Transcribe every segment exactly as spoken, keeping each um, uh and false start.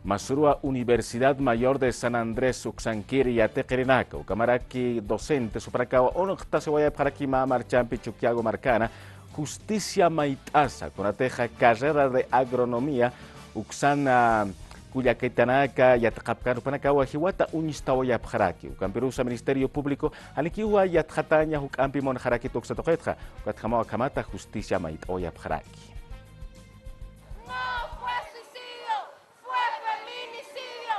Masürwa Universidad Mayor de San Andrés uksankir yatiqirinaka, ukamaraki docentes jupanakawa unxtasiwayapxaraki mä marchampi Chukiyawu markana justicia mayt'asa, kunatixa carrera de agronomía uksan, ah, kullakitanaka yatiqapkän jupanakawa jiwata uñstawayapxaraki. Ukampirusa Ministerio Público janikiwa yatxataña juk'ampi munxaraki tuksa tuqitxa, ukatjamaw akhamata justicia mayt'awayapxaraki. No fue suicidio, fue feminicidio.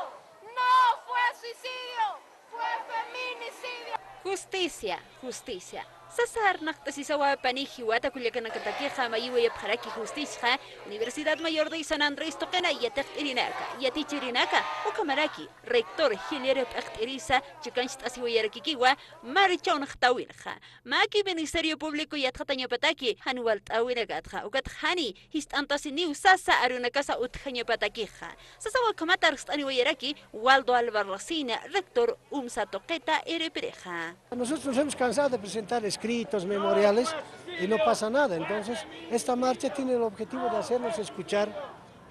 No fue suicidio, fue feminicidio. Justicia, justicia. Sasa arnaqt'asisawa pani jiwata kullakanakatakixa mayiwayapxaraki justiciaxa, Universidad Mayor de San Andrés tuqina yatiqt'irinaka, yatichirinaka, ukhamaraki rector Gilero p'iqt'irisa chikancht'asiwayarakikiwa marcha unxtawinxa. Maki Ministerio Público yatxatañapataki jan walt'äwinakatxa, ukatxa jani jist'antasiniw sasa arunakasa utjañapatakixa. Sasawa akhamata arst'aniwayaraki Waldo Albarracín, rector UMSA tuqita irpirixa. Nosotros nos hemos cansado de presentar escritos, memoriales, y no pasa nada. Entonces, esta marcha tiene el objetivo de hacernos escuchar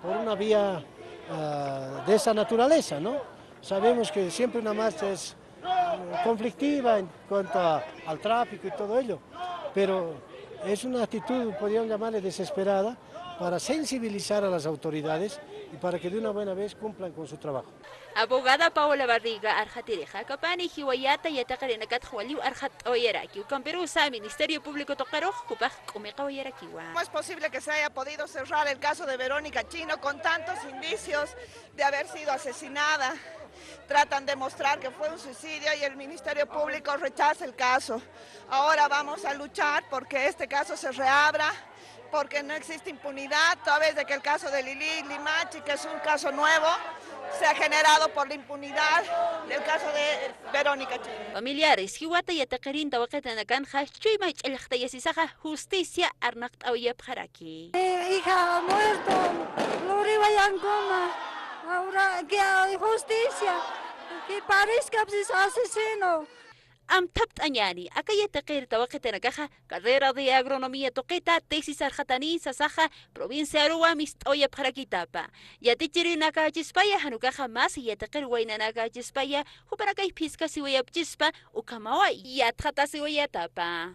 por una vía, ah, de esa naturaleza, ¿no? Sabemos que siempre una marcha es, eh, conflictiva en cuanto a, al tráfico y todo ello, pero es una actitud, podríamos llamarle desesperada, para sensibilizar a las autoridades y para que de una buena vez cumplan con su trabajo. Abogada Paola Barriga arxatirixa, akapani jiwayata yatiqirinakatxa waliw arxatt'awayaraki, ukampirusa Ministerio Público tuqirux jupax k'umiqawayarakiwa. ¿Cómo es posible que se haya podido cerrar el caso de Verónica Chino con tantos indicios de haber sido asesinada? Tratan de mostrar que fue un suicidio y el Ministerio Público rechaza el caso. Ahora vamos a luchar porque este caso se reabra, porque no existe impunidad, toda vez de que el caso de Lili Limachi, que es un caso nuevo, se ha generado por la impunidad del caso de Verónica Chino. Familiares jiwata yatiqirin tawaqitanakanxa chuyma ch'allxtayasisaxa justicia arnaqt'awayapxaraki. Mi hija ha muerto, luriwayankuna. Ahora que hay justicia, que parezca, pues, asesino. Amthapt'añäni, aka yatiqir tawaqitanakaxa carrera de agronomía tuqita tesis arxatani sasaxa provinciaruwa mist'awayapxarakitapa. Yatichirinakachispaya, jan ukaxa mas yatiqir waynanakachispaya, jupanakay phiskasiwayapchispa, ukhamawa yatxatasiwayatapa.